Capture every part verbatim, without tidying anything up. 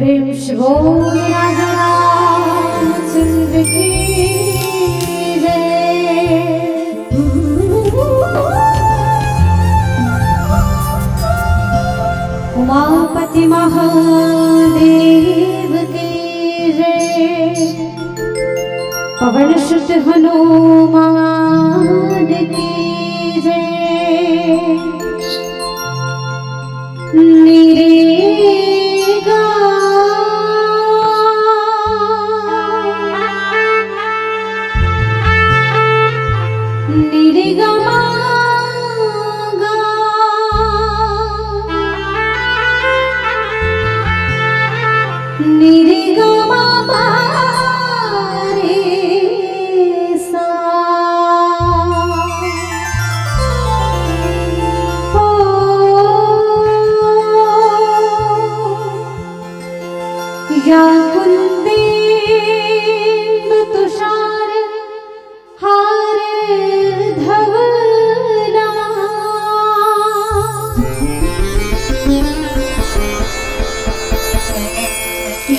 प्रेम से बोल राजा रामचंद्र की जय। उमापति महादेव की जय। पवन सुत हनुमान की जय। निरेगा। निरिगमा गा। निरिगमा पा रे सा। ओ, या कुंदेंदु तुषार हार धवला।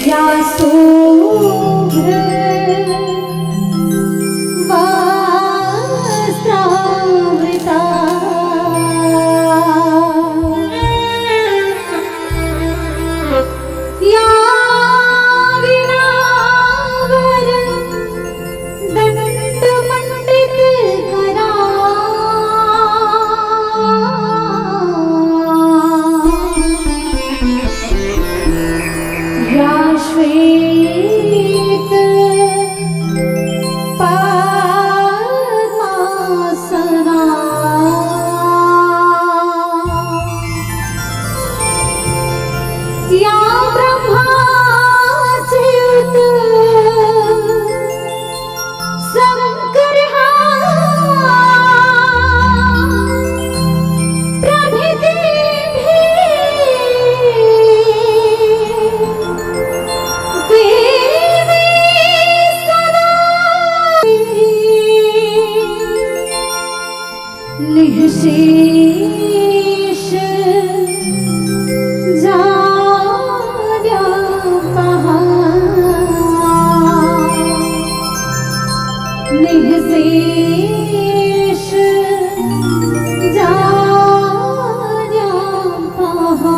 या शोभ वस्त्रावृता। या वीणावर दंड मंडित करा। या श्वेत पद्मासना। या ब्रह्माच्युत शंकर हा प्रभृति भी देवी सदा निःशेष जाड्या पहा। निःशेष जाड्या पहा।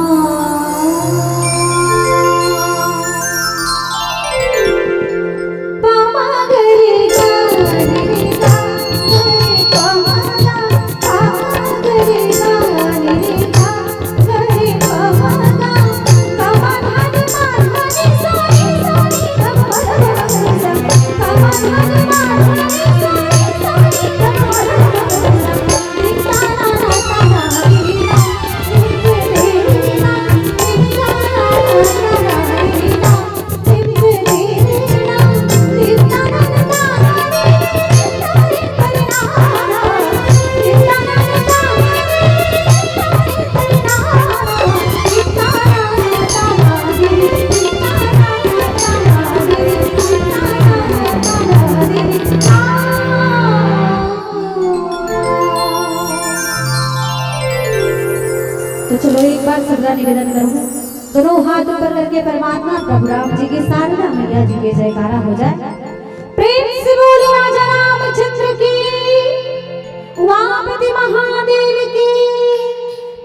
तो चलो, एक बार सबला निवेदन करूँ, दोनों हाथ ऊपर करके परमात्मा प्रभु राम जी की, शारदा मैया जी के जयकारा हो जाए। प्रेम से बोलो राजा रामचंद्र की, उमापति महादेव की,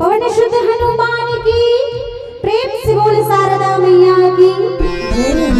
पवन सुत हनुमान की। प्रेम से बोल शारदा मैया की जय।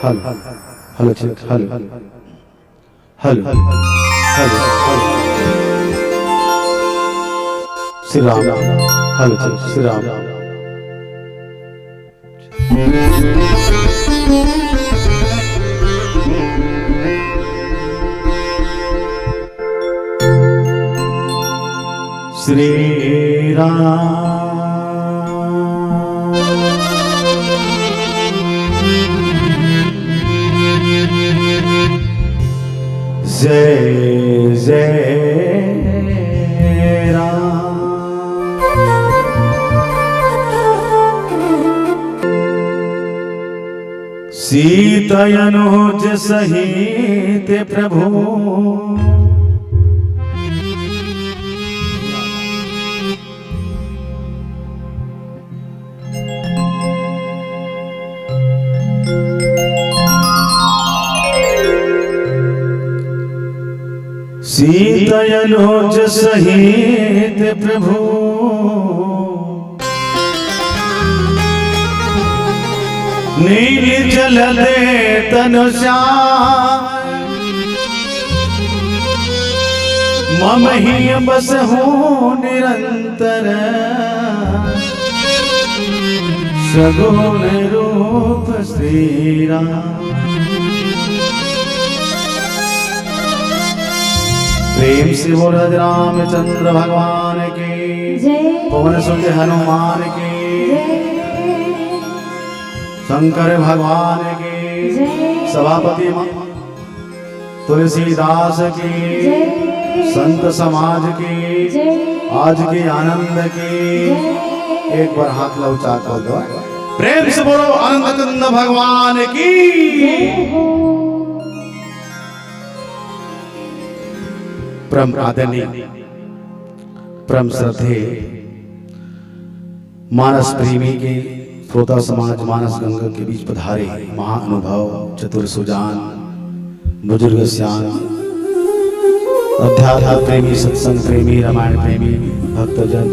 Hello, hello, check, hello, hello, hello, hello. Shri Ram, hello, check, Shri Ram. Shri Ram. जय जय राम। सीता अनुज सहित प्रभु। सीता अनुज सहित प्रभु। नील जल दे तनु श्याम। मम ही बस हूँ निरंतर। सगुण रूप श्री राम। प्रेम से बोल रामचंद्र भगवान की। जय। पवन सुत हनुमान की। जय। शंकर भगवान की। जय। सभापति म-, तुलसीदास की। जय। संत समाज की। जय। आज के आनंद की। जय। एक बार हाथ लउचा कर दो। प्रेम से बोलो आनंद कंद भगवान की। जय हो। परम आदरणीय, परम श्रद्धेय मानस प्रेमी के श्रोता समाज, मानस गंगा के बीच पधारे महानुभाव, चतुर सुजान, बुजुर्ग सियान, अध्यात्म प्रेमी, सत्संग प्रेमी, रामायण प्रेमी, भक्तजन,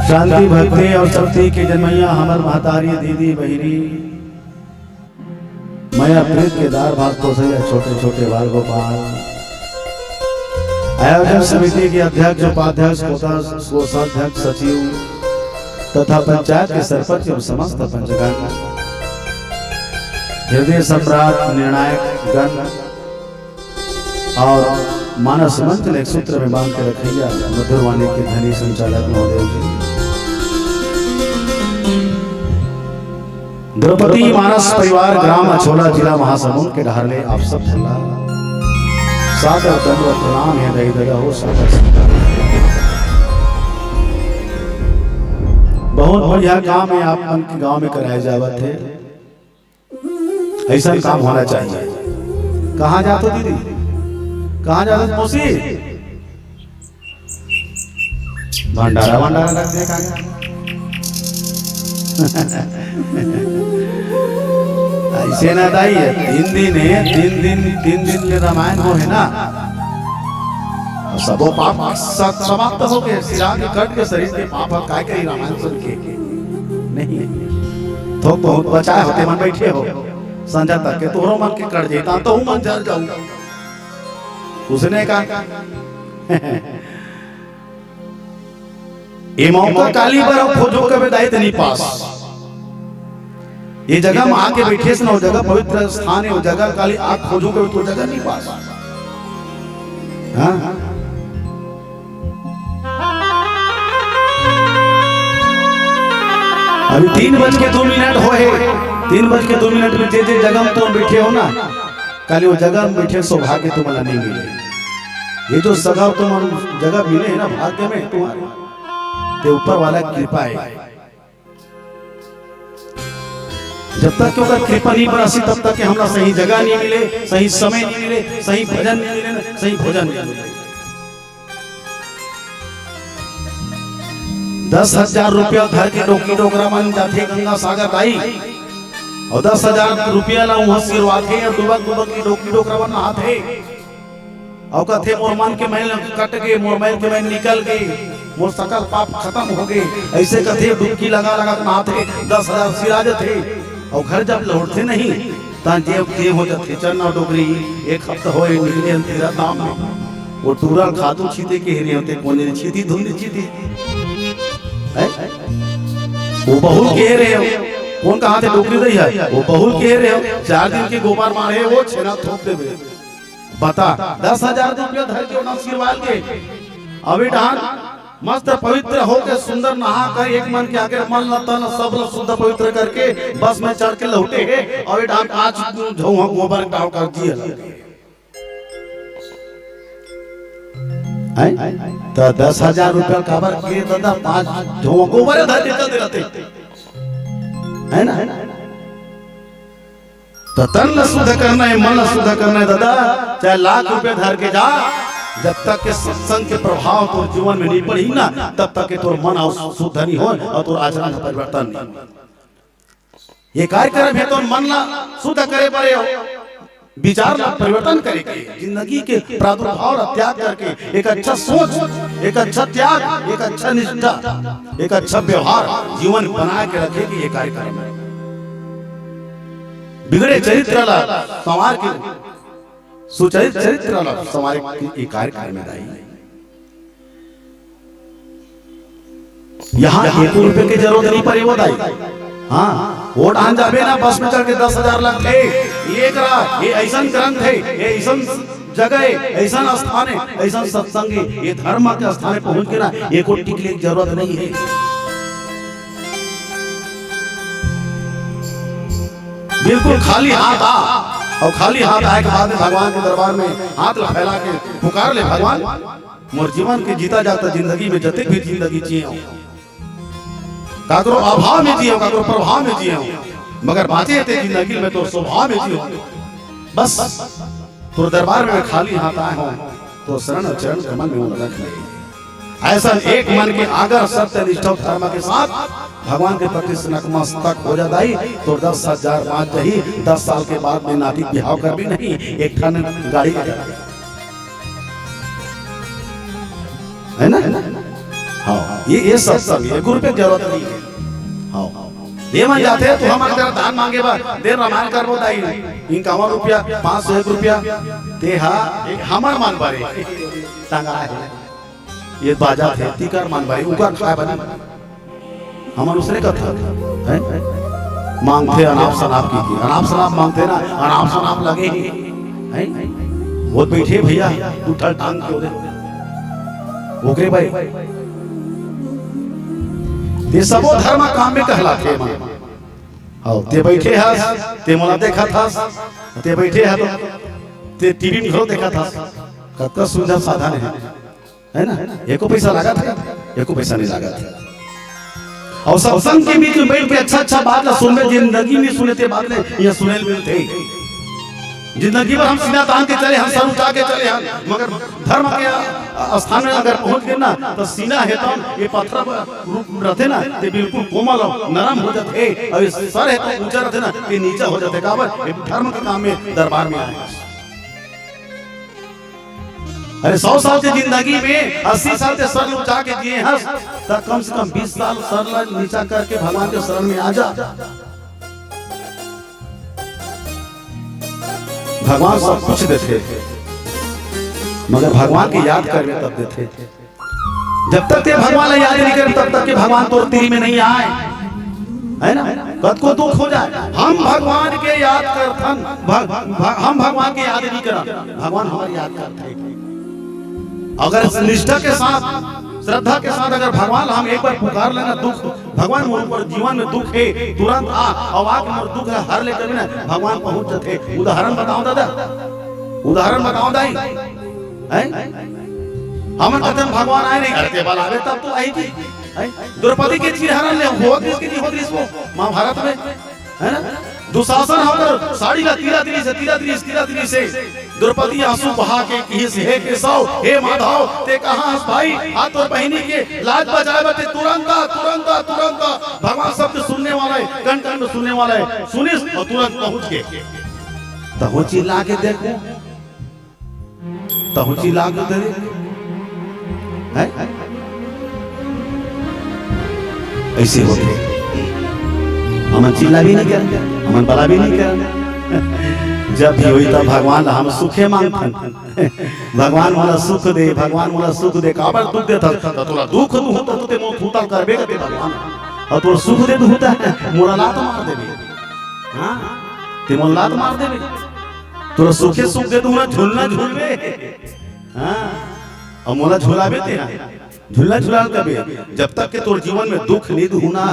शांति भक्ति और शक्ति के जनमैया, हमर महतारी, दीदी, बहिनी, मया प्रीत के दार भात पोसैया छोटे छोटे बाल गोपाल। आयोजन समिति के अध्यक्ष, उपाध्यक्ष, कोषाध्यक्ष, सचिव तथा पंचायत के सरपंच एवं समस्त पंचगण, हृदय सम्राट निर्णायक गण, और मानस मंच ल एक सूत्र में बांध के रखइया मधुरवाणी के धनी संचालक महोदय जी। द्रौपदी मानस परिवार, ग्राम अछोला, जिला महासमुंद के डहर ले आप सब झन ला सादर दंडवत प्रणाम हे दई ददा हो, सादर सत्कार। बहुत बढ़िया काम हे आप मन के गांव में कराए जावत हे। अइसन काम होना चाहिए। कहाँ जात हो दीदी? कहाँ जात हो मौसी? भंडारा, भंडारा लगथे का? अइसे ना दाई, तीन दिन हे, तीन दिन, तीन दिन के रामायण हो हे ना। सबो पाप स-, समाप्त हो गए, सिरा के कट के शरीर के पाप ह। काय कही रामायण सुन के? नहीं, थोक बहुत बचाए हो, ते मन बैठे हो, संझा तक के तोहरो मन के कट जाता तो हूँ मन जल जाऊं। उसने कहा, ए मौका काली बर खोजो कबे दाई ते नहीं पास। ये जगह में आके बैठे से ना, वो जगह पवित्र स्थान है, वो जगह काली आके खोजो कबे तो जगह नहीं पास। हाँ? अभी तीन बज के दो मिनट होए, तीन बज के दो मिनट में जे जे जगह में तुम बैठे हो ना, काली वो जगह में बैठे सौभाग्य तुम्हारा नहीं मिले। ये जो सगा तुम जगह मिले है ना भाग्य में तुम्हारे, ते ऊपर वाला कृपा है। जब तक के ओकर कृपा नहीं बरसी, तब तक के हमला सही जगह नहीं मिले, सही समय नहीं मिले, सही भजन नहीं मिले, सही भोजन नहीं मिले। दस हजार रुपया धर के डोकरी डोकरा मन जाथे गंगा सागर दाई, और दस हजार रुपया ला उहाँ सिरवाथे और डुबक डुबक के डोकरी डोकरा मन नहाथे। अउ कथे, "मोर मन के मैल कट गे, मोर मन के मैल निकल गे, मोर सकल पाप खतम हो गे।" अइसे कथे, डुबकी लगा लगा के नहाथे, दस हजार सिरा जथे। अउ घर जब लौटथे नहीं, त जेब जेब हो जथे, चना डोकरी, एक हफ्ता होए निकले अंधेरा धाम में। वो टूरा खातू छीते के हेरे होते, कोने छीती धुंध छीती। हैं? वो बहुल के हेरे हो, कोन कहा थे डोकरी दई है, वो बहुल के हेरे हो, चार दिन के गोबर मारे, वो छेना थोप देबे। बता, दस हजार रुपया धर के ओना सिरवाल के। अभी डहान मस्त पवित्र होके सुंदर नहा कर एक मन के आगे मन ल तन सब ल शुद्ध पवित्र करके बस में चढ़ के लौटे हे। अभी डहान पाँच झौहा गोबर डाल कर दिए। हैं? तो दस हजार रुपया काबर के दादा, पाँच झौहा गोबर धर के चल दे रहते, है ना? तो तन ला शुद्ध करना है, मन ला शुद्ध करना है दादा, चाहे लाख रुपया धर के जा, जब तक के सत्संग के प्रभाव तोर जीवन में नहीं पड़ी ना, तब तक के तोर मन अउ शुद्ध नहीं हो और तोर आचरण में परिवर्तन नहीं। ये कार्यक्रम है तोर मन ला शुद्ध करे बर हो, विचार ला परिवर्तन करे के, जिंदगी के प्रादुर्भाव ला त्याग करके एक अच्छा सोच, एक अच्छा त्याग, एक अच्छा निष्ठा, एक अच्छा व्यवहार जीवन बना के रखे के ये कार्यक्रम है। बिगड़े चरित्र ला संवार के, सुचरित चरित्र ला संवार के ये कार्यक्रम में दाई। यहाँ एक रुपये के जरूरत नहीं पड़े वो दाई। हाँ, वो डहान जाबे ना, बस में चढ़ के दस हजार लगथे। ये करा, ये ऐसन ग्रंथ है, ये ऐसन जगह है, ऐसन स्थान है, ऐसन सत्संग है, ये धर्म के स्थान है, पहुंच के ना, ये कोई टिकले की जरूरत नहीं है। बिल्कुल खाली हाथ आ, और खाली हाथ आए के बाद में भगवान के दरबार में हाथ ला फैला के पुकार ले, "भगवान, मोर जीवन के जीता जाता जिंदगी में जतेक भी जिंदगी जिए हूँ, काकरो अभाव में जिए हूँ, काकरो प्रभाव में जिए हूँ, मगर बाँचे ते जिंदगी में तोर स्वभाव में जिए हूँ। बस तोर दरबार में खाली हाथ आए हूँ, तोर शरण और चरण कमल में मोला रख ले।" ऐसा एक मन के आगर सत्य निष्ठा धर्म के साथ भगवान के प्रति से नतमस्तक हो जा दाई, तोर दस हजार बाँच जाही, दस साल के बाद में नाती बिहाव करबे नहीं, एक ठन गाड़ी ले जा। है ना? हाँ, ये, ये सत्संग, ये गुरु के जरूरत नहीं है। हाँ, ये मन जाथे, तू हमर करा दान मांगे बर, दे रामायण करबो दाई, इक्यावन रुपया, पाँच सौ एक रुपया, ते हा, हमर मन बर हे, टंगा हे, ये बाजा थे, तिकर मन बर हे, उकर खाए बर नहीं। हमन उसने कथा, हैं? मांगथे अनाप शनाप की, की अनाप शनाप मांगथे ना, अनाप शनाप लगे ही, हैं? वो बैठे भैया, उठल टांग के ओदे। ओकरे भाई, ते सबो धर्म काम में कहलाथे मन। हव, ते बैठे हस, ते मोला देखत हस, ते बैठे हस, ते टीवी में घलो देखत हस। कतका सुविधा साधन है। है ना? एको पैसा लागत है? एको पैसा नहीं लागत है। और सत्संग के बीच में बैठ के अच्छा अच्छा बात ला सुनबे, जिंदगी में सुने ते बात ले, ये सुने मिलते। जिंदगी भर हम सीना तान के चले, हम सर उठा के चले, हम मगर धर्म के अ, स्थान में अगर पहुंच गए ना, तो सीना है तो ये पत्थर पर रूप रहते ना, ते बिल्कुल कोमल और नरम हो जाते, और ये सर है तो ऊंचा रहते ना, ते नीचा हो जाते। काबर? ये धर्म के काम में दरबार में आए। अरे, सौ साल के जिंदगी में अस्सी साल के सर ला ऊंचा के जिए हस, त कम से कम बीस साल सर ला नीचा करके भगवान के शरण में आ जा। भगवान सब कुछ देथे, मगर भगवान के याद करबे तब देथे। जब तक ते भगवान ला याद नहीं करे, तब तक के भगवान तोर तीर में नहीं आए, है ना? कतको दुख हो जाए, हम भगवान के याद करथन, भ-, भ-, हम भगवान के याद नहीं करन, भगवान हमारी याद करथे। अगर निष्ठा के साथ, श्रद्धा के साथ अगर भगवान ला हम एक बार पुकार लेना, दुख, "भगवान, मोर ऊपर जीवन में दुख हे, तुरंत आ, अउ आके मोर दुख ला हर ले," करबे ना, भगवान पहुंच जथे। उदाहरण बताओ दादा, उदाहरण बताओ दाई, हैं? हमन कथन भगवान आए नहीं, अरे ते बलाबे तब तो आही जी, हैं? द्रौपदी के चीरहरण ले होत रिहिस कि नहीं होत रिहिस वो महाभारत में, है ना? दुशासन होकर साड़ी ला तीरा तीरी से, तीरा तीरी से, तीरा तीरी से, द्रौपदी आंसू बहा के किहिस, "हे केशव, हे माधव, ते कहाँ हस भाई? आ तोर बहिनी के लाज बचाए बर ते तुरंत आ, तुरंत आ, तुरंत आ।" भगवान सबके सुनने वाला है, कन कन में सुनने वाला है। सुनिस अउ तुरंत पहुंच के, तहूं चिल्ला के देखो, तहूं चिल्ला के दे, हैं? ऐसे होथे। हमन चिल्ला भी नहीं कर, हमन बला भी नहीं कर। जब भी होई तब भगवान ला हम सुखे मांगथन। "भगवान मोला सुख दे, भगवान मोला सुख दे।" काबर दुख देथस? त तोला दुख दुहूं त ते मोर थूतल करबे करते भगवान। अउ तोर सुख दे दुहूं त मोला लात मार देबे। हाँ, ते मोला लात मार देबे। तोला सुखे सुख दे दुहूं ना, झुलना झुलबे। हाँ, अउ मोला झुलाबे ते, हाँ। झुलना झुला कबे, जब तक के तोर जीवन में दुख नहीं दुहूं ना,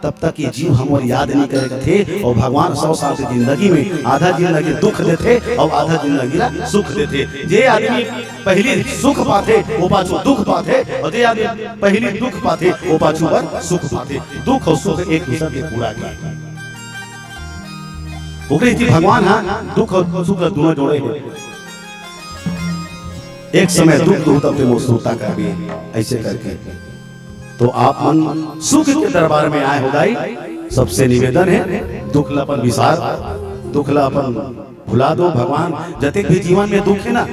तब तक ये जीव हमर याद नहीं करे कथे। अउ भगवान सौ साल के जिंदगी में आधा जिंदगी दुख देथे अउ आधा जिंदगी ला सुख देथे। जे आदमी पहली सुख पाथे, वो पाछू दुख पाथे, अउ जे आदमी पहली दुख पाथे, वो पाछू बर सुख पाथे। दुख अउ सुख एक दूसर के पूरा के। ओकरे सेती भगवान हा दुख अउ सुख ला दोनों जोड़े हे। एक समय दुख दुहूं तब ते मोर सुरता करबे, ऐसे करके। तो आप मन सुख के दरबार में आए हो दाई, सबसे निवेदन है, दुख ला अपन बिसार, दुख ला अपन भुला दो। भगवान, जतेक भी जीवन में दुख है ना,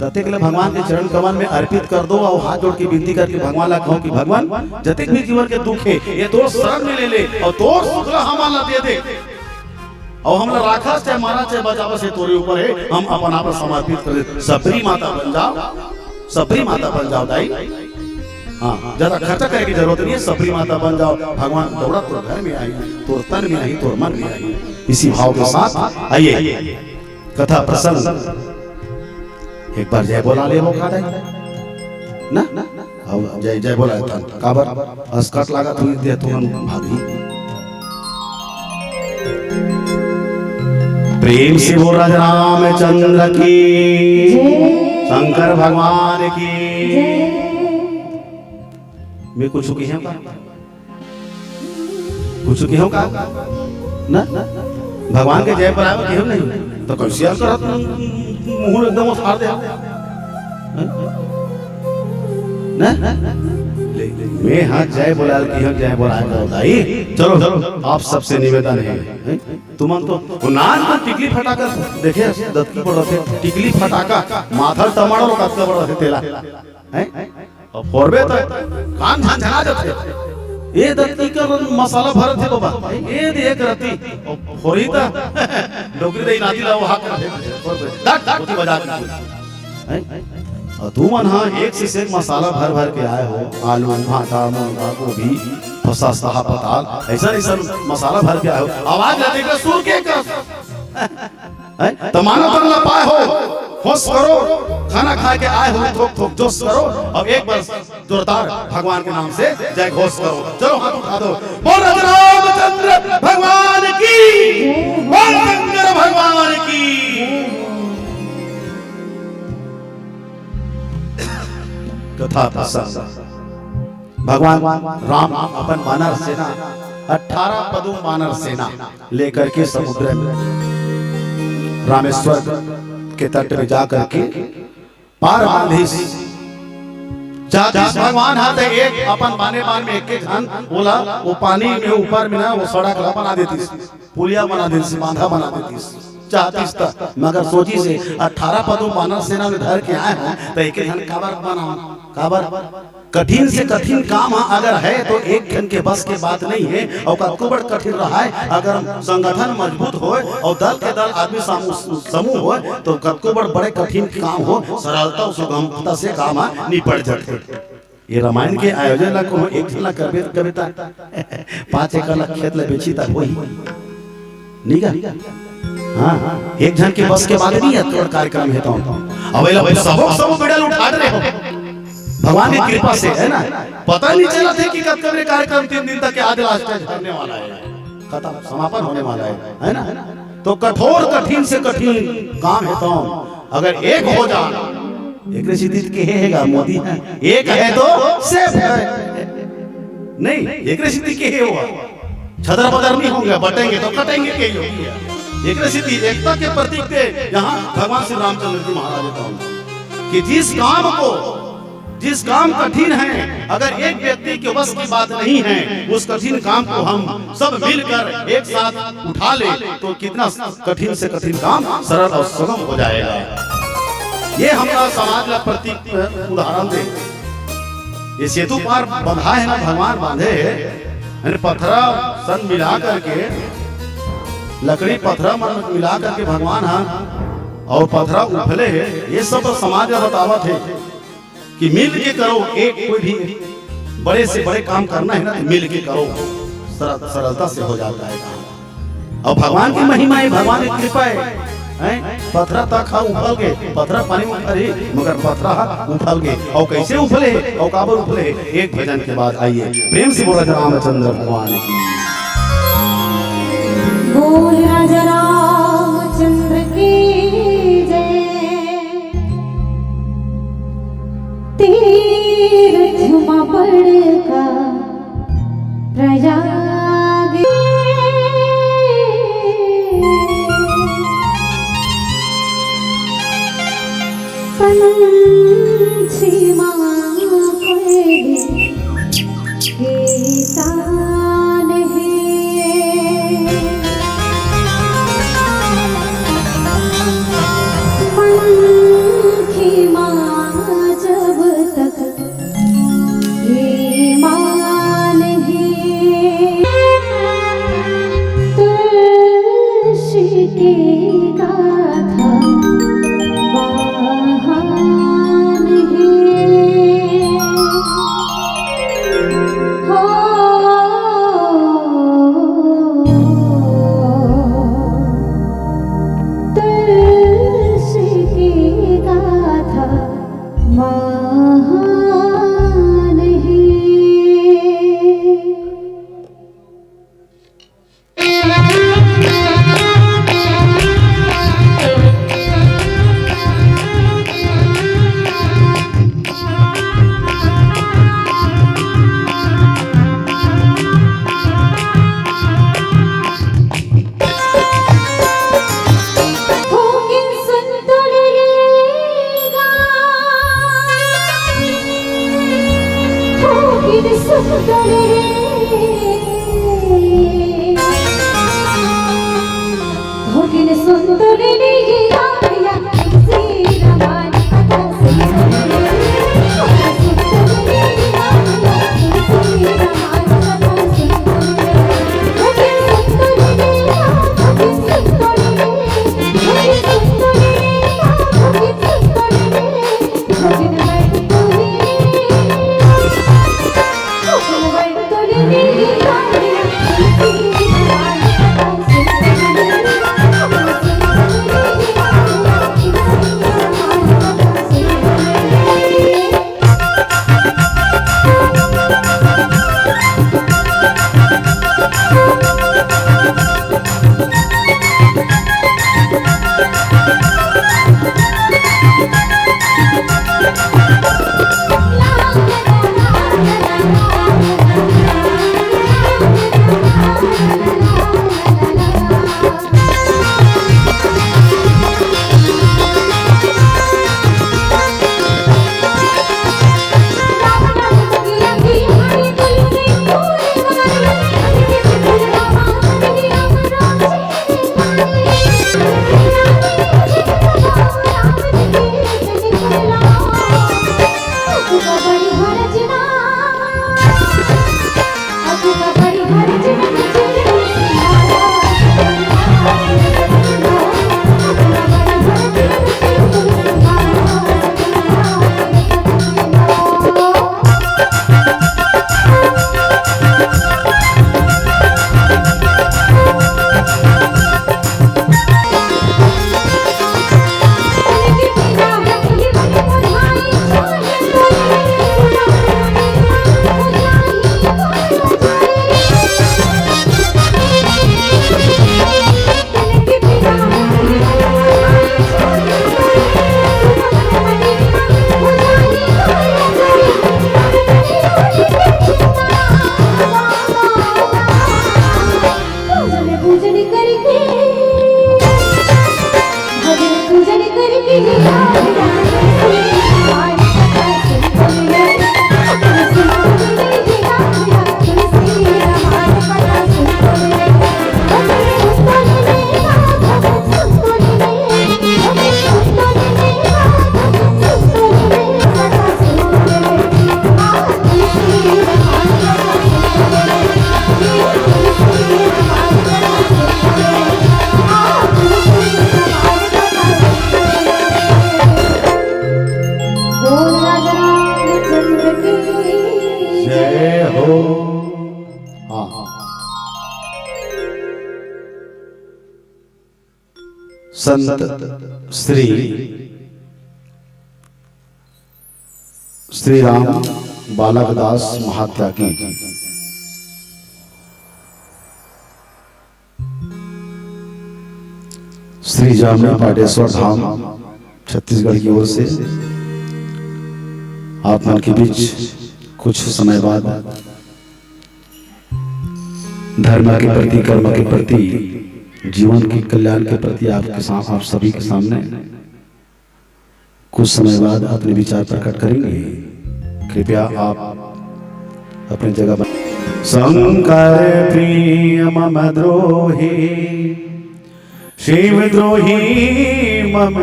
ततेक ला भगवान के चरण कमल में अर्पित कर दो अउ हाथ जोड़ के विनती करके भगवान ला कहो कि भगवान, जतेक भी जीवन के दुख है, ये तोर शरण में ले ले अउ तोर सुख ला हमन ला दे दे। अउ हमला राखस, चाहे मारस, चाहे बचावस, ये तोरे ऊपर है, हम अपन आप समर्पित कर दे। सबरी माता बन जाओ, सबरी माता बन जाओ दाई। हाँ, ज्यादा खर्चा करे की जरूरत नहीं है, सबरी माता बन जाओ। भगवान दौड़ा तोर घर में आही, तोर तन में आही, तोर मन में आही। इसी भाव के साथ आइए, कथा प्रसंग एक बार जय बोला ले, मौका दे ना। अब जय, जय बोला था। काबर? अस्कट लागत हुई दे तुमन भाभी। प्रेम से बोल राजा रामचंद्र की, शंकर भगवान की। मैं कुछ कहे का? कुछ कहे का? ना? भगवान के जय बोलाए कहे नहीं? तो कैसे यार करत मुंह एकदम उठार दे? ना? ले, ले, मैं हाँ जय बोलाए की हूँ, जय बोलाए का होता ही। चलो, चलो, आप सबसे निवेदन है, हैं? तुमन तो वो नान को टिकली फटाका देखे, दतकी पड़ रहे थे, टिकली फटाका, माथा टमाटर और कतका पड़ रहे थे तेला, हैं? अब फोड़बे त कान झनझना जथे। ए दतकी कर मसाला भरत हे बाबा, ए दे एक रति, अब फोड़ी त डोकरी दई नाती ला वो हाथ कर दे, फोड़बे, दट, दट, ओती बजा के। हैं? अउ तुमन हा एक से एक मसाला भर भर के आए हो, आलू, भांटा, मुनगा, गोभी, फसा, सहा, पताल, ऐसा ऐसा मसाला भर के आए हो। आवाज ला देख, सुर के कर। हैं? त मानव तन ला पाए हो, होश करो, खाना खा के आए हो, थोक थोक जोश करो। अब एक बार जोरदार भगवान के नाम से जय घोष करो। चलो हाथ उठा दो, बोल राजा रामचंद्र भगवान की, बोल शंकर भगवान की। कथा प्रसंग, भगवान राम अपन वानर सेना, अठारह पदुम वानर सेना लेकर के समुद्र में रामेश्वर के तट में जा करके पार बांधिस। जातिस भगवान हा त एक अपन बाने बान में एक एक झन ओला वो पानी में ऊपर में ना वो सड़क ला बना देतिस, पुलिया बना देतिस, बांधा बना देतिस। चाहतिस त, मगर सोचिस हे अठारह पदों वानर सेना में धर के आए हों, त एक झन काबर बनाओं, काबर? कठिन से कठिन काम ह अगर हे तो एक झन के बस के बात नहीं हे। अउ कतको बड़ कठिन रहय, अगर संगठन मजबूत होय अउ दल के दल आदमी समू-, समूह होय, तो कतको बड़ बड़े कठिन काम हो, सरलता अउ सुगमता से काम ह निपट जाथे। ये रामायण के आयोजन ला कोनो एक झन ला करबे, करबे त पाँच एकड़ ला खेत ला बेची त होही। नहीं का? हाँ, एक झन के बस के बात नहीं हे, अतका बड़ कार्यक्रम हे तो। अब एला सबो, सबो बेड़ा ल उठा दे रहे हो। भगवान की कृपा से, है ना? पता नहीं चलत हे कि कतका बड़े कार्यक्रम तीन दिन तक के आज last stage होने वाला है। खत्म, समापन होने वाला है, है ना? तो कठोर, कठिन से कठिन काम हे तो अगर एक हो जान, एकरे सेती त केहे हे गा मोदी ह, एक है तो safe है। नहीं, एकरे सेती केहे हुआ, छदर बदर नहीं होंगे, बटेंगे तो कटेंगे, कही होगी। एकरे सेती एकता के प्रतीक थे यहाँ भगवान श्री रामचंद्र जी महाराज, तो कि जिस काम को, जिस काम कठिन है, अगर एक व्यक्ति के वश की बात नहीं है, उस कठिन काम को हम सब मिलकर एक साथ उठा ले, तो कितना कठिन से कठिन काम सरल अउ सुगम हो जाएगा। ये हमर समाज ला प्रतीक उदाहरण दे। ये सेतु पार बंधा हे ना, भगवान बांधे हे, यानी पथरा सन मिला करके, लकड़ी पथरा मन मिला करके भगवान ह अउ पथरा उफले हे। ये सब समाज ला बतावत हे कि मिल के करो, एक कोई भी बड़े से बड़े काम करना हे ना, तो मिल के करो, सरल, सरलता से हो जाता है काम। अउ भगवान की महिमा हे, भगवान की कृपा हे, हैं? पथरा तक ह उफल गे, पथरा पानी में उफलही, मगर पथरा ह उफल गे। अउ कैसे उफले हे, अउ काबर उफले हे, एक भजन के बाद आइए। प्रेम से बोला रामचंद्र भगवान की। बोल राजा रामचंद्र की जय। तीर्थ म बड़का प्रयाग। पंछी माँ कोई गीता नहीं। पंछी माँ जब तक ईमान है। तुलसी की गाथा महान है। हो, तुलसी की गाथा महान है। संत श्री श्री राम बालक दास महात्यागी, श्री जामनी पाटेश्वर धाम छत्तीसगढ़ की ओर से आप मन के बीच कुछ समय बाद धर्म के प्रति, कर्म के प्रति, जीवन के कल्याण के प्रति आपके साम-, आप सभी के सामने कुछ समय बाद अपने विचार प्रकट करेंगे। कृपया आप अपनी जगह बन-, शंकर प्रिय मम द्रोही, शिव द्रोही मम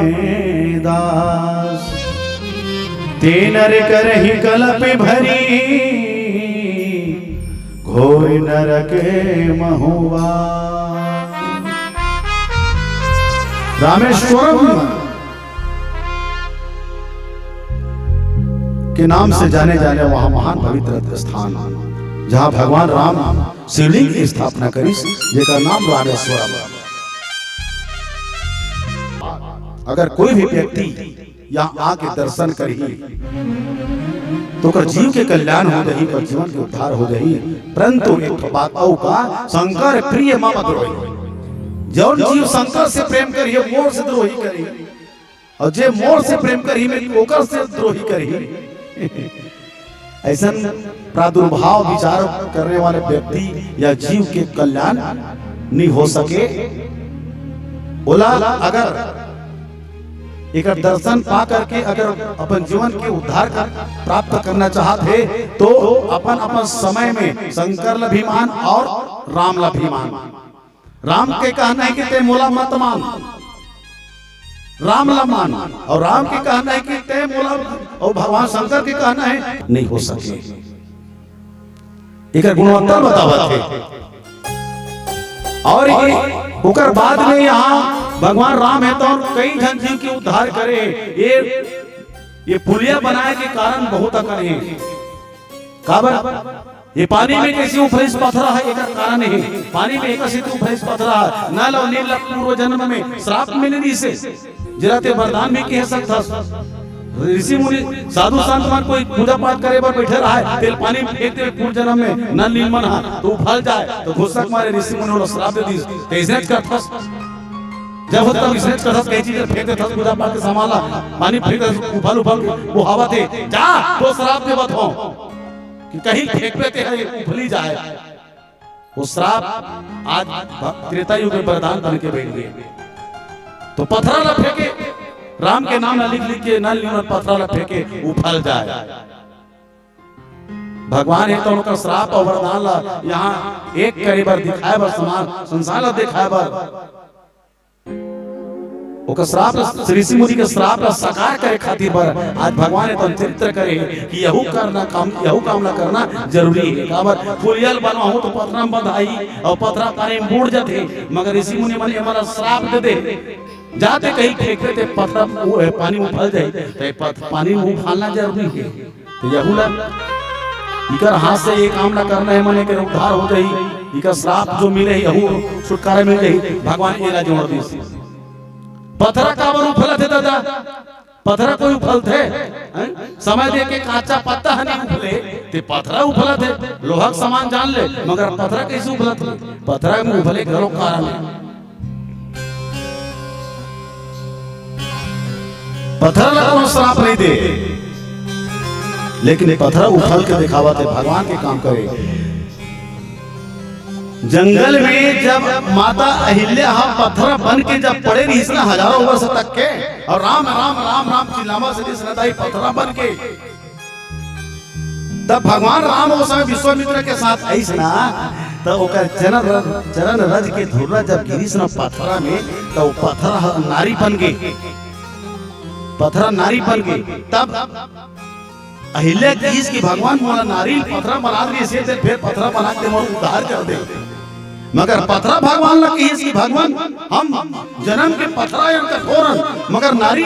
दास। ते नर करहि कलप भरी, घोर नरक महुआ। रामेश्वरम के नाम से जाने जाने वहां महान पवित्र स्थान, जहां भगवान राम शिवलिंग की स्थापना करिस, जेकर नाम रामेश्वरम। अगर कोई भी व्यक्ति यहाँ आके दर्शन करही, तो ओकर जीव के कल्याण हो जाही, ओकर जीवन के उद्धार हो जाही। परंतु एक ठो बात अउ का, शंकर प्रिय मम द्रोही। जौन जीव शंकर से प्रेम करही, मोर से द्रोही करही, और जे मोर से प्रेम करही, मैं ओकर से द्रोही करही। ऐसन प्रादुर्भाव विचार करने वाले व्यक्ति या जीव के कल्याण नहीं हो सके। ओला अगर एकर दर्शन पा करके अगर अपन जीवन के उद्धार कर, प्राप्त करना चाहत हे, तो अपन अपन समय में शंकर ला भी मान और राम ला भी मान। राम के कहना है कि ते मोला मत मान, राम ला मान, और राम के कहना है कि ते मोला, और भगवान शंकर के कहना है, नहीं हो सके। एकर गुणवत्ता बतावत हे। और ये ओकर बाद में यहाँ भगवान राम हे तो कई झन जीव के उद्धार करे। ये, ये पुलिया बनाए के कारण बहुत अकन हे। काबर? ये पानी में कैसे उफलिस पथरा हे, एकर कारण हे। पानी में एकर सेती उफलिस पथरा हे। नल और नील ला पूर्व जन्म में श्राप मिले रहिसे, जेला ते वरदान भी कह सकथस। ऋषि मुनि, साधु संत मन कोई पूजा पाठ करे बर बैठे रहे, तेला पानी में फेंक दे, पूर्व जन्म में नल नील मन हा, तो उफल जाए, तो गुस्सा के मारे ऋषि मुनि ओला श्राप दे दिस। ते अइसनेच करथस, जब होता तब अइसनेच करथस, कहीं चीज फेंक देथस, पूजा पाठ के सामान ला पानी फेंक देथस, उफल उफल के बोहावत हे, जा, तो श्राप देवत हों कि कहीं फेंकबे ते ह उफली जाए। वो श्राप आज भ-, त्रेता युग में वरदान बन के बैठ गे। तो पथरा ला फेंके, राम के नाम ला लिख लिख के नल नील मन पथरा ला फेंके, उफल जाए। भगवान हे तो ओकर श्राप और वरदान ला यहाँ एक करे बर, दिखाए बर, समा-, संसार ला दिखाए बर। ओकर श्राप, श्री ऋषि मुनि के श्राप ला साकार करे खातिर बर आज भगवान हे तो चरित्र करे कि यहू करना काम, यहू काम ला करना जरूरी हे। काबर? पुलिया ल बनवाहूं तो पथरा में बंधाही और पथरा पानी में बूड़ जाथे, मगर ऋषि मुनि मन एमन ला श्राप दे दे, जाते कहीं फेंक देते पथरा, वो हे, पानी में उफल जाही, तो ये पथ-, पानी में उफलना जरूरी हे। तो यहू ला इकर हाथ से ये काम ला करना हे, मने के उद्धार हो जाही, इकर श्राप जो मिले हे, यहू छुटकारा मिल जाही। भगवान एला जोड़ दिस। पथरा काबर उफलत हे दादा? पथरा कोई उफलथे? हैं? समय दे के काचा पत्ता ह नहीं उफले, ते पथरा उफलत हे। लोहा के समान जान ले, मगर पथरा कैसे उफलत हे? पथरा में उफले घलो कारण हे। पथरा ला कोनो श्राप नहीं दे, लेकिन पथरा उफल के दिखावत हे, भगवान के काम करे। जंगल में जब माता अहिल्या हा पथरा बन के जब पड़े रहिस ना हजारों वर्ष तक के, और राम राम राम राम चिल्लावत रहिस ना दाई पथरा बन के, तब भगवान राम ओ समय विश्वामित्र के साथ आइस ना, त ओकर चरण रज, चरण रज के धूरा जब गिरिस ना पथरा में, त वो पथरा ह नारी बन गे, पथरा नारी बन गे। तब अहिल्या कहिस कि भगवान मोला नारी पथरा बना दिस, फेर पथरा बना के मोर उद्धार कर दे। मगर पथरा भगवान ला कहिस कि भगवान, हम जन्म के पथरा अन कठोर अन, मगर नारी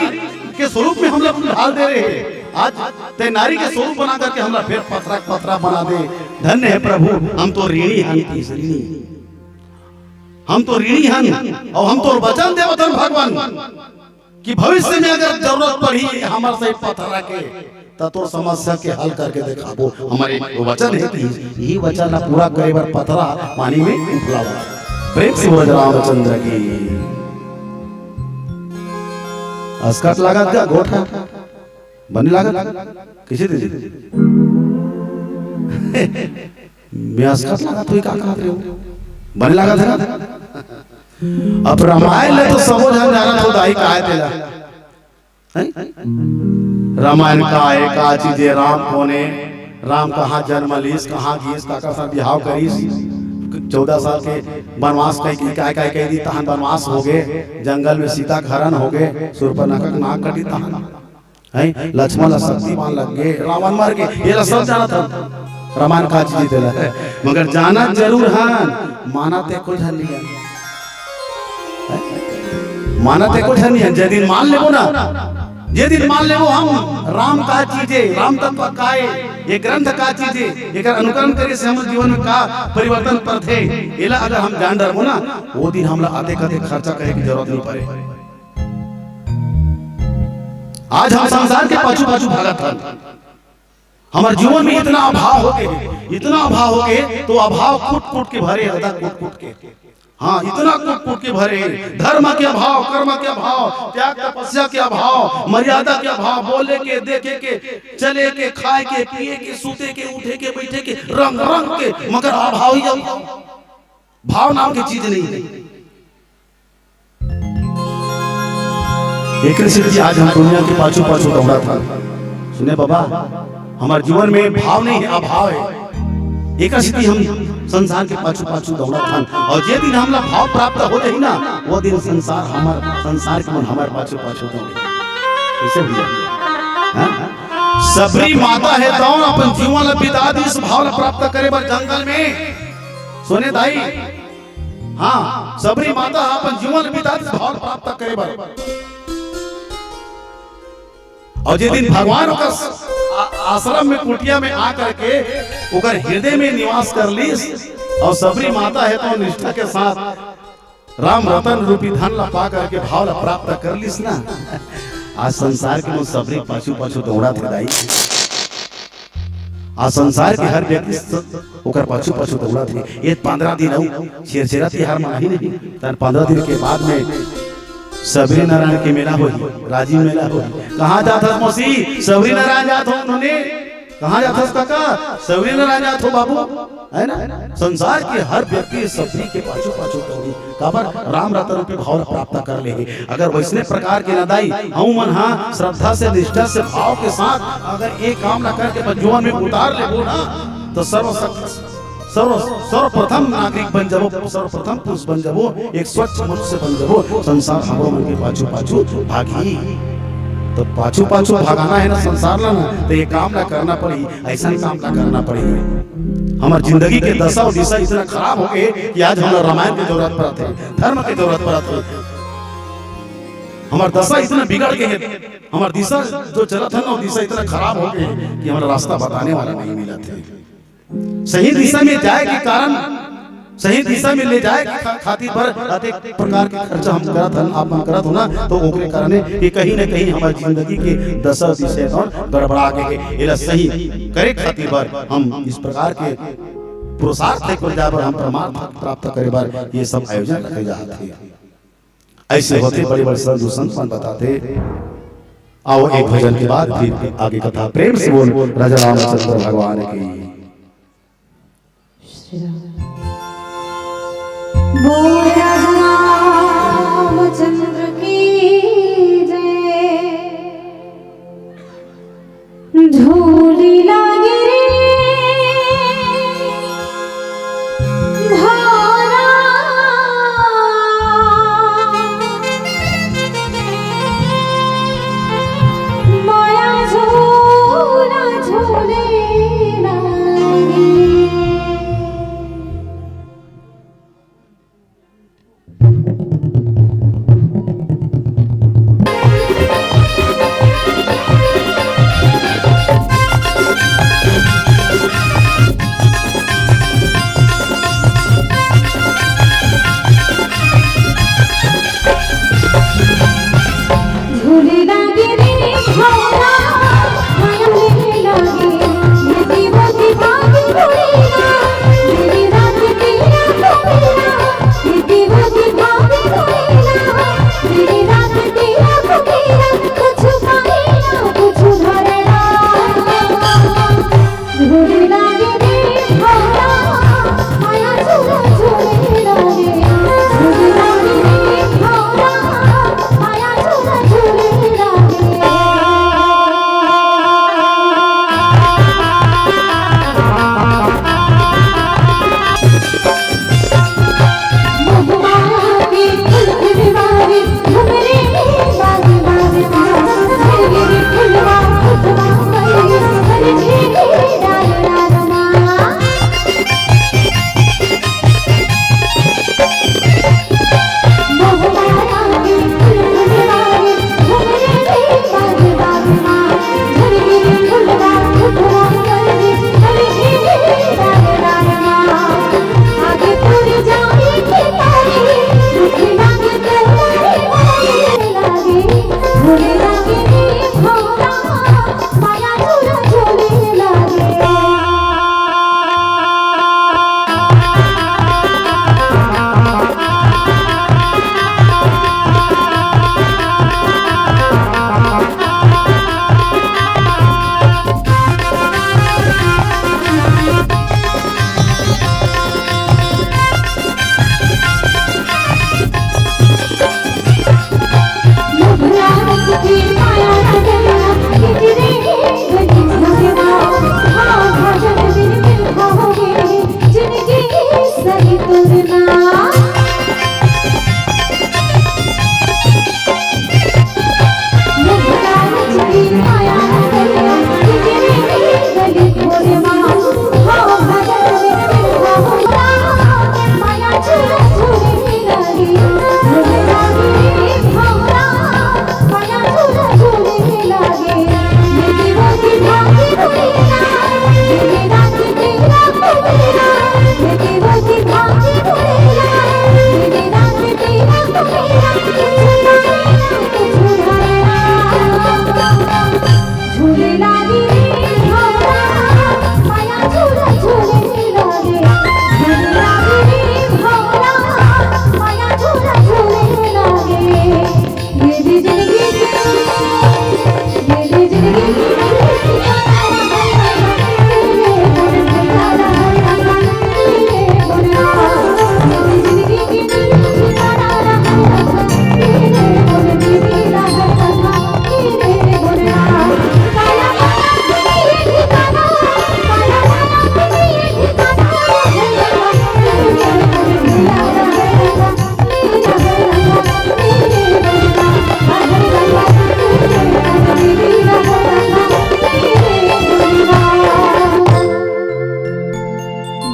के स्वरूप में हमला तू ढाल दे रहे हे। आज ते नारी के स्वरूप बना करके हमला फेर पथरा, पथरा बना दे। धन्य हे प्रभु, हम तो ऋणी हन, ऋणी। हम तो ऋणी हन, अउ हम तो वचन देवत हन भगवान कि भविष्य में अगर जरूरत पड़ही हमर से पथरा के, त तोर समस्या के हल करके देखाबो। हमर एक वचन हे कि इही वचन ला पूरा करे बर पथरा पानी में उफलावत हे। प्रेम से बोल रामचंद्र की। असकट लागत का गोठ हे? बने लागत? कइसे दीदी? मैं असकट लागत होही, का कहत रहे हो? बने लागत हे ना? अब रामायण ले तो सबो झन जानत हो दाई, काय तेला? हैं? रामायण का हे, का चीज हे, राम कोन हे, राम कहाँ जन्म लीस, कहाँ गीस, काकर साथ बिहाव करीस, चौदह साल के बनवास कहि के काय काय कहि दी, तहन बनवास होगे, जंगल में सीता के हरन होगे, सूर्पनखा के नाक कटी तहन, हैं? लक्ष्मण ला शक्ति बाण लग गे, रावण मर गे, ये ला सब जानत हन। रामायण का चीज हे तेला, मगर जानत जरूर हन, मानत एको झन नइ हे। मानत एको झन नइ हे। जे दिन मान लेबो ना, जे दिन मान लेबो हम, राम का चीज हे, राम तत्व का हे, ये ग्रंथ का चीज हे, एकर अनुकरण करे से हमर जीवन में का परिवर्तन परथे, एला अगर हम जान डरबो ना, वो दिन हमला अतेक अतेक खर्चा करे के जरूरत नइ परे। आज हम संसार के पाछू पाछू भागत हन। हमर जीवन में इतना अभाव होगे, इतना अभाव होगे, तो अभाव कूट कूट के भरे हे, कूट कूट के। हाँ, इतना कूट कूट के भरे हे। धर्म के अभाव, कर्म के अभाव, त्याग तपस्या के अभाव, मर्यादा के अभाव, बोले के, देखे के, चले के, खाए के, पिए के, सूते के, उठे के, बैठे के, रंग रंग के, मगर अभाव ही अभाव। भाव नाम के चीज नइ हे। एकर सेती आज हम दुनिया के पाछू पाछू दौड़त हन। सुने बाबा, हमर जीवन में भाव नइ हे, अभाव हे। एकर सेती हम संसार के पाछू पाछू दौड़त हन। अउ जे दिन हमला भाव प्राप्त हो जाही ना, वो दिन संसार हमर, संसार के मन हमर पाछू पाछू दौड़ही। कइसे भैया? हाँ? सबरी माता हे तौन अपन जीवन ला बिता दीस भाव ला प्राप्त करे बर जंगल में। सुने दाई, हाँ, सबरी माता ह अपन जीवन बिता दीस भाव प्राप्त करे बर। अउ जे दिन भगवान ओकर आ-, आश्रम में, कुटिया में आ करके ओकर हृदय में निवास कर लीस, अउ सबरी माता हे तौन निष्ठा के साथ राम रतन रूपी धन ला पा करके भाव ला प्राप्त कर लीस ना, आज संसार के मन सबरी पाछू पाछू दौड़त हे दाई। आ संसार के हर व्यक्ति स-, ओकर पाछू पाछू दौड़त हे। ये पंद्रह दिन अउ छेरछेरा तिहार मनाही नहीं, तहन पंद्रह दिन के बाद में सबरी नारायण के मेला होही, राजिम मेला होही। कहाँ जात हस मौसी? सबरी नारायण जात हों नोनी। कहाँ जात हस काका? सबरी नारायण जात हों बाबू, है ना? संसार के हर व्यक्ति सबरी के पाछू पाछू दौड़ी। काबर? राम रतन रूपी भाव ला प्राप्त कर ले हे। अगर वैसने प्रकार के ना दाई, हम मन हा श्रद्धा से, निष्ठा से, भाव के साथ अगर एक काम ला करके अपन जीवन में उतार लेबो ना, तो सर्व, सर्व, सर्वप्रथम नागरिक बन जाबो, सर्वप्रथम पुरुष बन जाबो, एक स्वच्छ मनुष्य बन जाबो, संसार हमरो मन के पाछू पाछू भागही। तो पाछू पाछू भागाना हे ना संसार ला ना, तो ये काम ला करना पड़ही। अइसन काम ला करना पड़ही। हमर जिंदगी के दशा अउ दिशा इतना खराब हो गे कि आज हमला रामायण के जरूरत पड़त हे, धर्म के जरूरत पड़त हे। हमर दशा इतना बिगड़ गे हे, हमर दिशा जो चलत हे ना, वो दिशा इतना खराब हो गे हे कि हमला रास्ता बताने वाला नहीं मिलत हे। सही दिशा में जाए के कारण, सही दिशा में ले जाए के खा-, खातिर बर अतेक प्रकार के खर्चा हम करत हन, आप मन करत हो ना, तो ओकरे कारण हे कि कहीं ना कहीं हमर जिंदगी के दशा दिशा तौन गड़बड़ा गे हे। एला सही करे खातिर बर हम इस प्रकार के पुरुषार्थ के जाए बर, हम परमार्थ प्राप्त करे बर ये सब आयोजन रखे जात हे। अइसे होथे बड़े बड़े साधु संत मन बताथे। आओ एक भजन के बाद फिर आगे कथा। प्रेम से बोल राजा रामचंद्र भगवान की। श्री राम। बोल राजा रामचंद्र की जय। झूली लागे रे भारा, माया झूला झूले ना।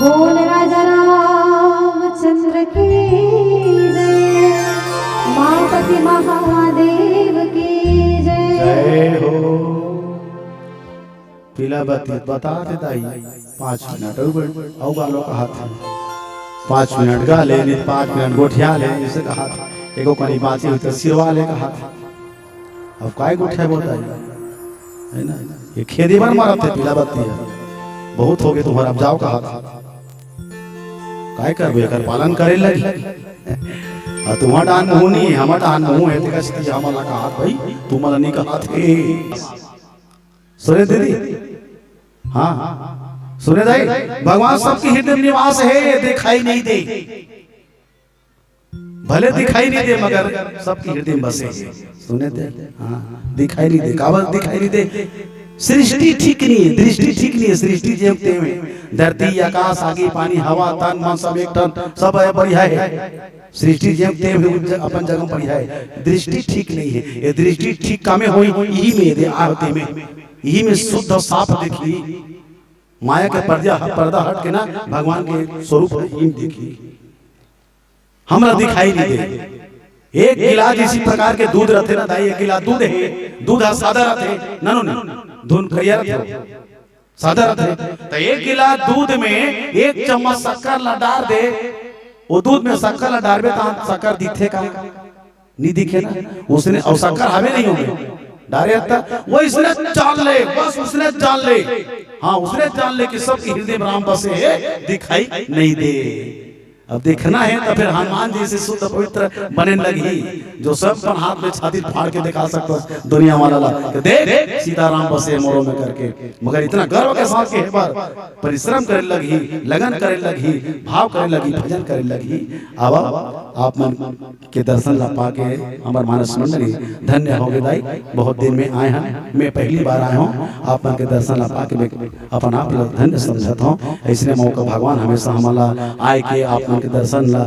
बोल राजा रामचंद्र की जय, माँ पति महादेव की जय। जय हो। पीला बत्ती बता दे दाई, पाँच मिनट अउ बड़-, अउ गा लो कहत हे। पाँच मिनट गा ले, नहीं पाँच मिनट गोठिया ले, इसे कहत हे। एको कनी बाँची होही त सिरवा ले कहत हे। अब काय गोठिया बोलता है, है ना? ये खेदे बर मरत हे पीला बत्ती हे। बहुत हो गे तुम्हारा, अब जाओ कहत हे। काय करबे, एकर पालन करे लगही। अउ तुम्हार डाहन मुँह नहीं हे, हमर डाहन मुँह हे, तेकर सेती हमन ला कहत हे भाई, तुमन ला नहीं कहत हे। सुने दीदी? हाँ, सुने दाई, भगवान सबके हृदय में निवास हे, दिखाई नहीं दे। भले दिखाई नहीं दे, मगर सबके हृदय में बसे हे। सुने दे? हाँ, दिखाई नहीं दे। काबर दिखाई नहीं दे? सृष्टि ठीक नहीं हे, दृष्टि ठीक नहीं हे। सृष्टि जेम तेम हे, धरती, आकाश, आगी, पानी, हवा, तन, मन सब एक ठन, सब हे, बढ़िया हे। सृष्टि जेम तेम हे, उन ज-, अपन जगह बढ़िया हे। दृष्टि ठीक नहीं हे। ये दृष्टि ठीक कामे होही, इही में दे, आरती में, इही में शुद्ध साफ देखही। माया के पर्दा, पर्दा हट के ना, भगवान के स्वरूप हे, इही में देखही। हमला दिखाई नहीं दे। एक गिलास इसी प्रकार के दूध रथे ना दाई, एक गिलास दूध हे, दूध ह सादा रथे, ननो नहीं, दूध करिया रथे, सादा रथे। त एक गिलास दूध में एक चम्मच शक्कर ला डार दे, वो दूध में शक्कर ला डारबे त शक्कर दिखथे का? नहीं दिखे ना। उसने, अउ शक्कर हवे नहीं होगे, डारे रथे, वो इसने जान ले, बस उसने जान ले। हाँ, उसने जान ले कि सबके हृदय में राम बसे हे, दिखाई नहीं दे। अब देखना हे त फिर हनुमान जी से शुद्ध पवित्र बने लगही, जो सब अपन हाथ में छाती फाड़ के दिखा सकता दुनिया वाला ला कि देख सीताराम बसे मोरो में करके। मगर इतना गर्व के साथ के हे बर परिश्रम करे लगही, लगन करे लगही, भाव करे लगही, भजन करे लगही। अब आप मन के दर्शन ला पाके हमर मानस मंडली धन्य होगे दाई। बहुत दिन में आए हन, मैं पहली बार आए हँव, आप मन के दर्शन ला पाके मैं अपन आप ला धन्य समझत हँव। अइसने मौका भगवान हमेशा हमन ला आए के आप मन के दर्शन ला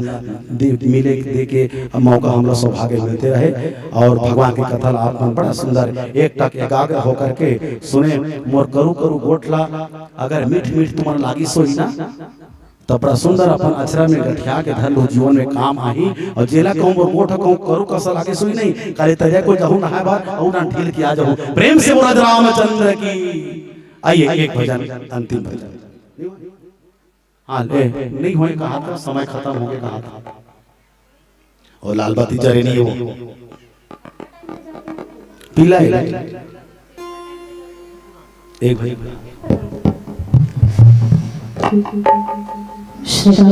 दे, मिले दे के मौका हमला सौभाग्य मिलते रहे। अउ भगवान के कथा ला आप मन बड़ा सुंदर एकटक एकाग्र होकर के सुने। मोर करू करू गोठ ला अगर मीठ मीठ तुमन लागिस होही ना, त बड़ा सुंदर अपन अचरा में गठिया के धर लू, जीवन में काम आही। अउ जेला कहूँ मोर गोठ कहूँ करू कस लागिस होही नहीं, काली तरिया कोई जाहू नहाए बर, अउ ना ढील के आ जाहू। प्रेम से बोला रामचंद्र की। आइए, एक भजन, अंतिम भजन। हाँ, ले, नहीं होए कहा था, समय खतम होगे कहा था। अउ लाल बत्ती जरे नहीं हो। पीला हे। एक भाई। श्री राम।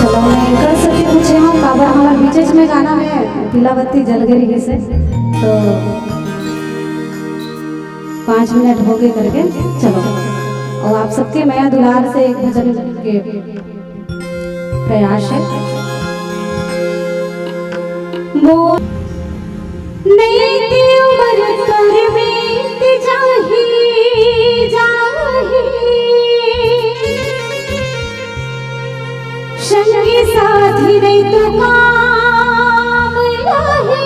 चलो, मैं एकर सेती पूछे हँव, काबर हमर बीचेच में गाना में पीला बत्ती जल गे रहिस हे, तो पाँच मिनट होगे करके। चलो, अउ आप सबके मया दुलार से एक भजन के प्रयास हे। बोल। नई ती उमर तोर बीत जाही, जाही। संगी साथी नई तो काम आही।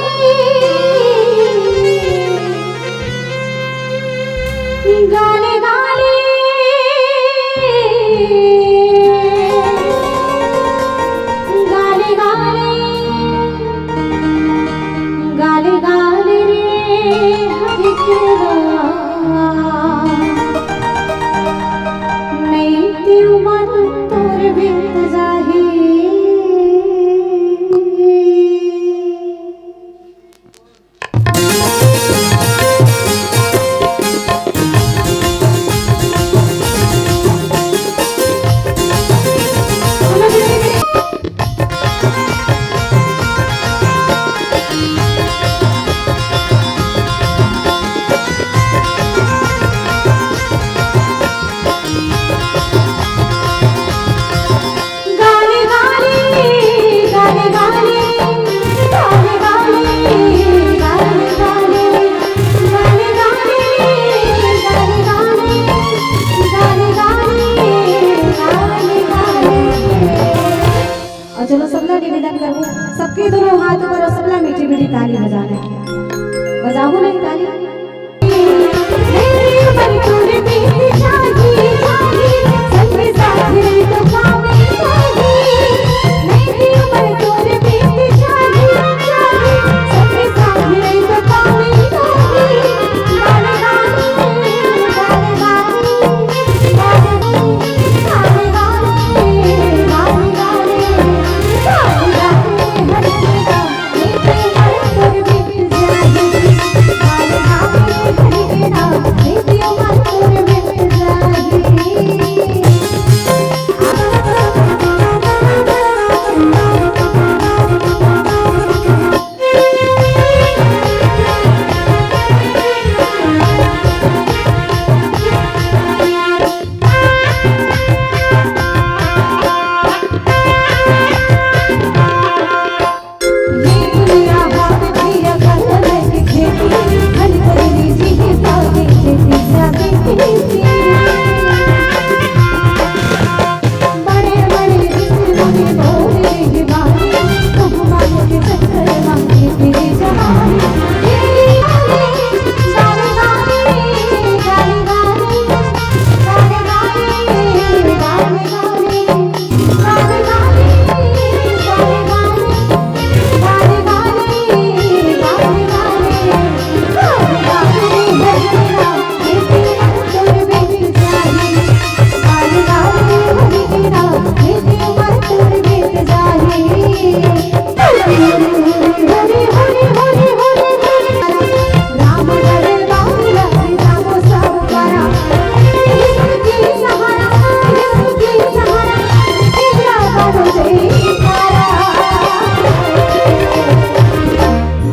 गाले गाले, गाले गाले, गाले गाले रे हरि के राम, नई ती उमर तोर बीत जाही। अउ चलो, सबला निवेदन करबो, सबके दोनों हाथ ऊपर अउ सबला मीठी मीठी ताली बजाना हे। बजाबो नहीं ताली?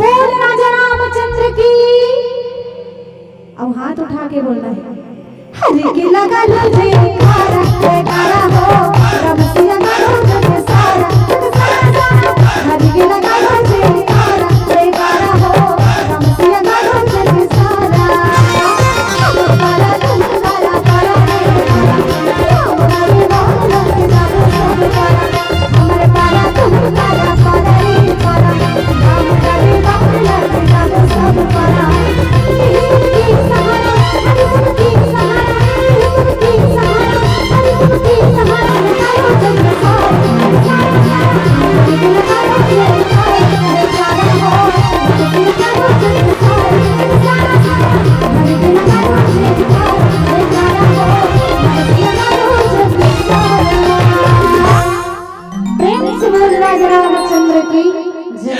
बोल राजा रामचंद्र की। अब हाथ उठा के बोलना है। हरि के लगा लो जयकारा, जयकारा हो, राम सिया करो जग सारा, जग सारा, सारा। हरि के लगा लो जयकारा, जयकारा हो, राम सिया करो जग सारा। हमारा तुम सारा, सारा रे, सारा। हमारा ये वाला सब सारा। प्रेम से बोल राजा रामचंद्र की जय।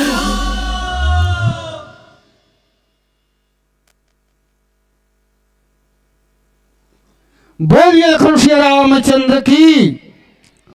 बोलिए लखन सिया रामचंद्र की।